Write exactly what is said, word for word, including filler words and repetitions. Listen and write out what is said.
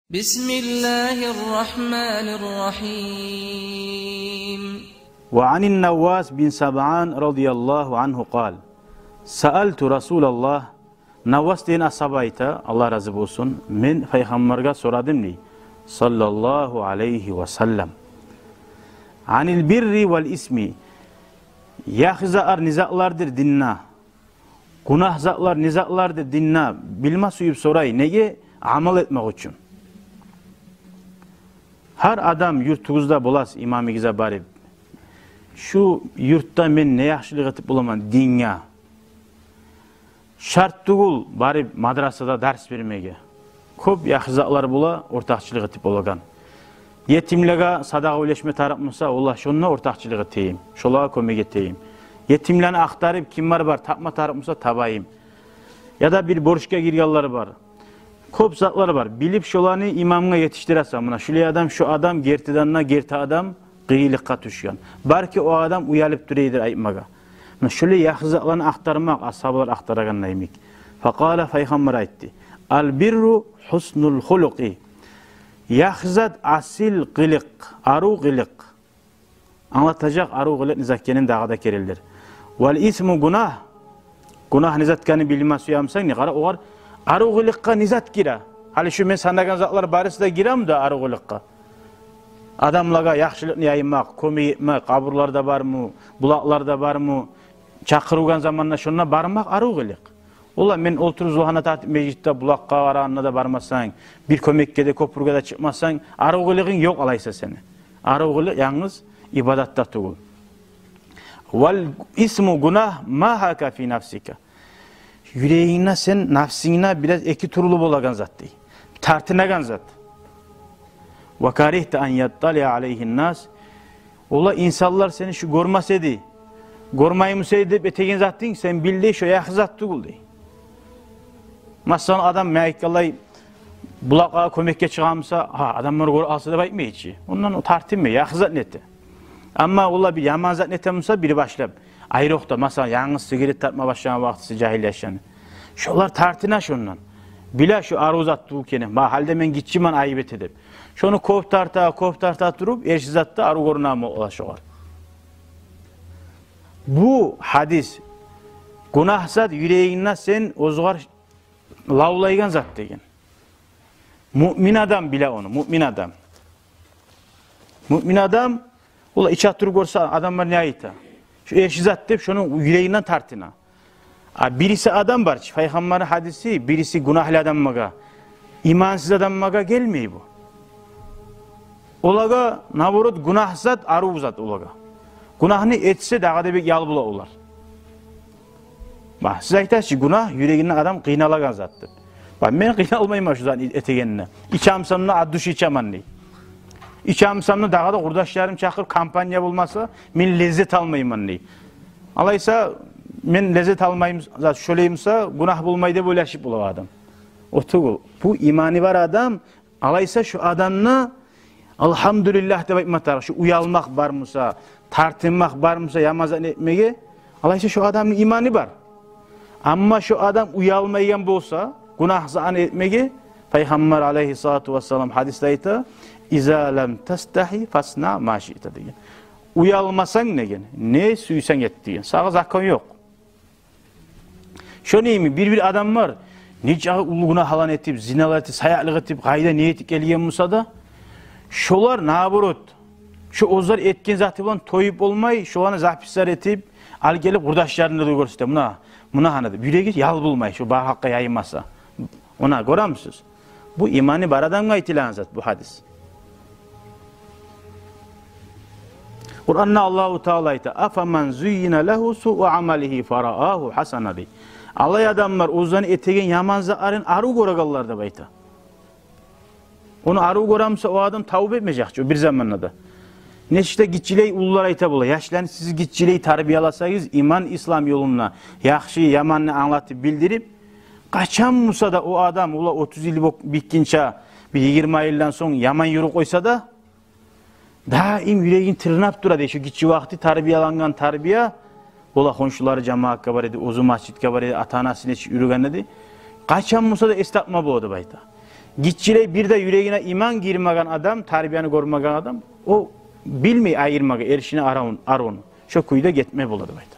بسم الله الرحمن الرحيم. وعن النواس بن سمعان رضي الله عنه قال: سألت رسول الله. Наввас деген асгьаба айта, Аллагь рази болсун, мен Пайхаммаргъа сорадым дей, саллаллагьу алайгьи ва саллам. عن البر والإثم. Яхшы затлар не затлардыр динде? Гюнагь затлар не затлардыр динде? Билме сююп сорай. Неге? Амал этмек учун. Гьар адам юртугъузда боласыз, имамыгъызгъа барып: «Шу юртда мен не яхшылыкъ этип боламан динге?» Шарт тюгюл барып мадрасада дарс бермеге. Кёп яхшы затлар бола ортакъчылыкъ этип болагъан. Етимлеге садагъа уьлешме тарыкъ буса, олагъа шонда ортакъчылыкъ этейим, шолагъа кёмек этейим. Етимлени ахтарып, ким бар-бар, тапма тарыкъ буса, табайым. Яда бир борчгъа гиргенлер бар. Кёп затлар бар. Билип, шоланы имамгъа етишдиресен. Муна шулай адам, шу адам гертиден де герти адам, къыйынлыкъгъа тюшген. Балики, о адам уялып тура эди айтмагъа. Муна шулай яхшы затланы ахтармакъ, асгьабалар ахтарагъанда йимик. فقال, Пайхаммар айтды: البر حسن الخلق. Яхшы зат — асил къылыкъ, арив къылыкъ. Англатажакъ арив къылыкъ не зат экенин дагъы да керенлер. والإثم — гюнагь. Гюнагь не зат экенин билме сюе бусанг, не къара, огъар арив къылыкъгъа не зат гире? Гьали шу мен санагъан затлар барысы да гиреми де арив къылыкъгъа? Адамлагъа яхшылыкъны яймакъ, кёмек этмек, къабурларда бармы, булакъларда бармы, чакъырылгъан заманда шонда бармакъ арив къылыкъ. Ола мен олтуруп зулгьана тартып межитде булакъгъа къарагъанда да бармасанг, бир кёмекге де, кёпюрге де чыкъмасанг, арив къылыгъынг ёкъ алайса сени. Арив къылыкъ янгыз ибадатда тюгюл. والإثم — гюнагь — ما حاك في نفسك. Юрегингде сен, напсингде бираз эки тюрлю болагъан зат дей. Тартынагъан зат. وكرهت أن يطلع عليه الناس. Ола инсанлар сени шу гёрмесе эди, гёрмеймисе эди деп этеген затынг, сен бил дей, шо яхшы зат тюгюл дей. Масала, адам, мен айтгъанлай, булакъгъа кёмекге чыгъа буса, гьа, адамлар гёрюп къалса деп айтмай чы. Ондан о тартынмай, яхшы затны эте. Амма ола бир яман затны эте буса, бир башлап, айрокъда, масала, янгыз сигарет тартма башлагъан вакътиси жагьил яшланы. Шолар тартына шондан. Биле шо арив зат тюгюл экенин. Ма, гьали де мен гиччимен, айып эте деп. Шону кёп тарта, кёп тарта туруп, эрши затда арив гёрюне бола шогъар. Бу гьадис, гюнагь зат юрегингде сен оьзюгер лавлайгъан зат деген. Муъмин адам биле ону, муъмин адам. Муъмин адам, ола иче туруп гёрсе, адамлар не айта? Шу эрши зат деп, шону юрегинден тартына. А бириси адам бар чы, Пайхаммарны гьадиси, бириси гюнагьлы адамгъа, имансыз адамгъа гелмей бу. Олагъа, наоборот, гюнагь зат арив зат олагъа. Гюнагьны этсе, дагъы да бек ял бола олар. Ба, сиз айтасыз чы, гюнагь юрегинде адам къыйналагъан зат деп. Ба, мен къыйналмайман шу затны этегенине. Иче бусам да, от души ичемен дей. Иче бусам да, дагъы да къурдашларым чакъырып, компания болмаса, мен леззет алмайман дей. Алайса, мен леззет алмайман, зат шолай буса, гюнагь болмай деп ойлашып бола адам. О тюгюл. Бу иманы бар адам, алайса шу адамны «Алгьамдулиллагь» деп айтма тарыкъ. Шу уялмакъ бар буса, тартынмакъ бар буса яман затны этмеге, алайса шу адамны иманы бар. Амма шу адам уялмайгъан буса гюнагь затны этмеге, Пайхаммар алайгьиссалату вассалам гьадисде айта: «Иза лам тастагьи фасна ма шиъта», — деген. Уялмасанг деген, не сюйсенг эт деген. Сагъа закон ёкъ. Шону йимик бир-бир адам бар, нечакъы уллу гюнагьланы этип, зиналар этип, саякълыкъ этип, къайда не этип гелген буса да, шолар, наоборот, шо оьзлер этген заты булан тоюп болмай, шоланы записьлер этип, алып гелип, къурдашларына да гёрсете. Муна, муна гьана деп, юреги ял болмай, шо бар халкъгъа яймаса. Она гёремисиз? Бу иманы бар адамгъа айтылагъан зат бу гьадис. Къуранда Аллагьу Таала айта: «Афаман зуййина лагьу суъу амалигьи фараагьу гьасана», — дей. Алай адамлар оьзлени этеген яман затларын арив гёрегенлер деп айта. Ону арив гёре буса, о адам тавба этмежек чи о бир заманда да. Нечик де гиччилей уллулар айта бола: «Яшланы сиз гиччилей тарбияласагъыз иман, ислам ёлунда, яхшы-яманны англатып, билдирип, къачан буса да о адам, ола отуз йыл бо-, битгинче, бир йигирма йылдан сонг яман юрюп къойса да, даим юрегин тырнап тура», — дей. Шу гиччи вакъти тарбиялангъан тарбия, ола хоншулары жамаатгъа бара эди, оьзю межитге бара эди, ата-анасы нечик юрюген эди. Къачан буса да эс тапма бола деп айта. Гиччилей бир де юрегине иман гирмеген адам, тарбияны гёрмеген адам, о билмей айырмагъа эришини аравун, аруну. Шо кюйде гетме бола деп айта.